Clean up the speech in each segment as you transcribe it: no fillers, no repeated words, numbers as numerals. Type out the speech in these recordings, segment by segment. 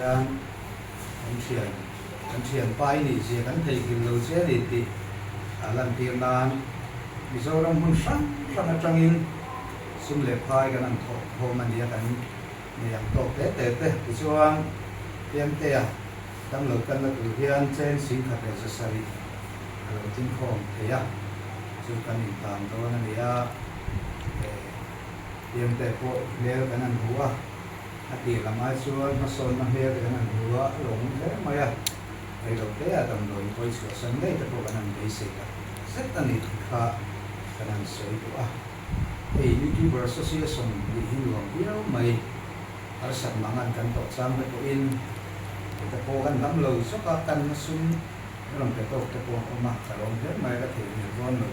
Hian kan thian kan thianpa i nih zia kan theihnghilh lo che a ni tih a lantir nan Mizoram hmun hrang hrang atangin sum leh phai kan han thawh khawm a nia kan nei ang tawk te te te. Tichuan Piangtea damlo kanna tur hian cheng 1107 a lo tingkhawm thei a, chu kan intan dawn a ni a, Piangtea pawh hmel kan han hmu a. A tir lam ai chuan hmasawnna hmel te kan han hmu a, a lawmawm hle mai a, reilote a damdawiin pawi chhuahsan ngei te pawh kan han beisei tak zet a ni tih kha kan han sawi duh a. Hei YouTuber Association nih hi nuam viau mai, harsat mangan kan tawh chang te pawhin heta pawh kan dam lo zawk a, kan na sum rawn pe tawk te pawh an awm a, ka lawm hle mai a, ka theihnghilh dawn lo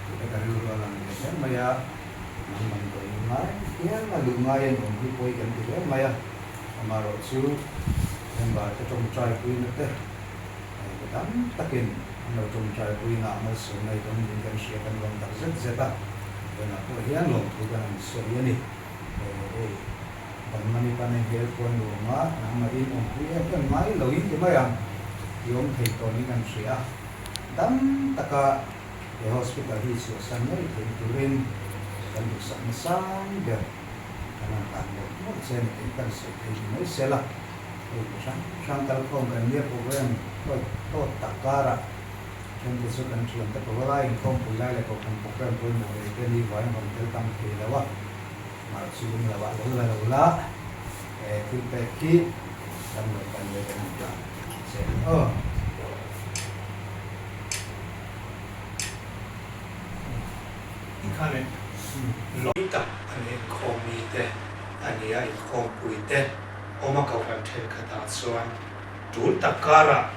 tih te ka rilru a lang ve hle mai a. Hnam damdawi ngai hial a luh ngai an awm hi pawi kan ti hle mai a, amaherawh chu member te tawngtai puina te mi tam takin an lo tawngtai puina a malsawmna i dawn niin kan hria kan lawm tak zet zet a, tunah pawh hian lawmthu kan han sawi a ni. Hei damna mi pan hel pawh an nuam a, nangmahin awmpui em em ngai lo in ti mai ang, i awm thei tawh niin kan hria a, dam taka He hospital hi chhuahsan ngei theih turin kan duhsakna sang ber kan han tan mawlh mawlh che a ni tih kan sawi thei ni mai sela, hei mi hrang hrang kalkhawm kan nia program tawt tawt tak karah thente chu kan thiante pavalai inkhawmpui lai leh kohhran program pawimawh nei te ni vain rawn tel tam thei lo a, mar chu lung lo ah lo la lo la, he thil pek khi kan lo kan leh kan han tlan che aw. Khanin lawm tak an inkhawm mite a ni a, inkhawmpuite awm a kohhran thenkhatah chuan tul tak karah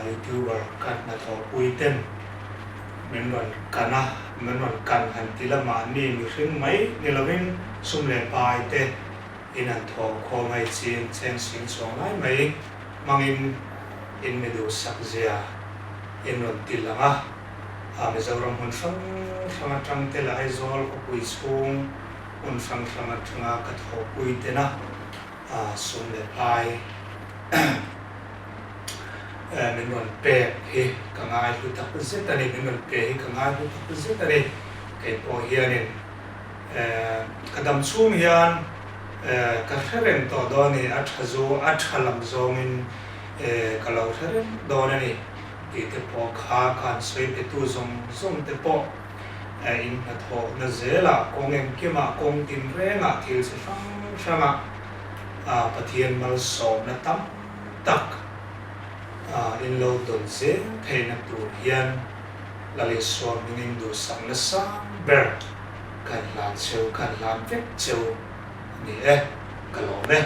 youtuber ka hnathawhpui ten min rawn kan a, min rawn kan han ti la mahni mihring mai ni lovin sum leh pai te in han thawh khawm a i ching cheng sing chuang lai mai hmangin in mi duhsak zia in rawn ti lang a, a Mizoram hmun hrang hrang atang te leh Aizawl khawpui chhung hmun hrang hrang atanga ka thawhpui tena sum leh pai min rawn pek hi ka ngai hlu tak zet a ni, min rawn pe hi ka ngai hlu tak zet a ni, kei pawh hianin ka dam chhung hian ka hre reng tawh dawn a ni, a tha zu a tha lam zawngin ka lo hre reng dawn a ni tih te pawh kha ka han sawi petu zawng zawng te pawh in hnathawhna zelah kawng engkimah kawng tinrengah thil chi hrang hrangah Pathian malsawmna tam tak in lo dawn zel theihna tur hian Lalisua hmingin duhsakna sang ber kan hlan cheu, kan hlan vek cheu a ni e, ka lawm e.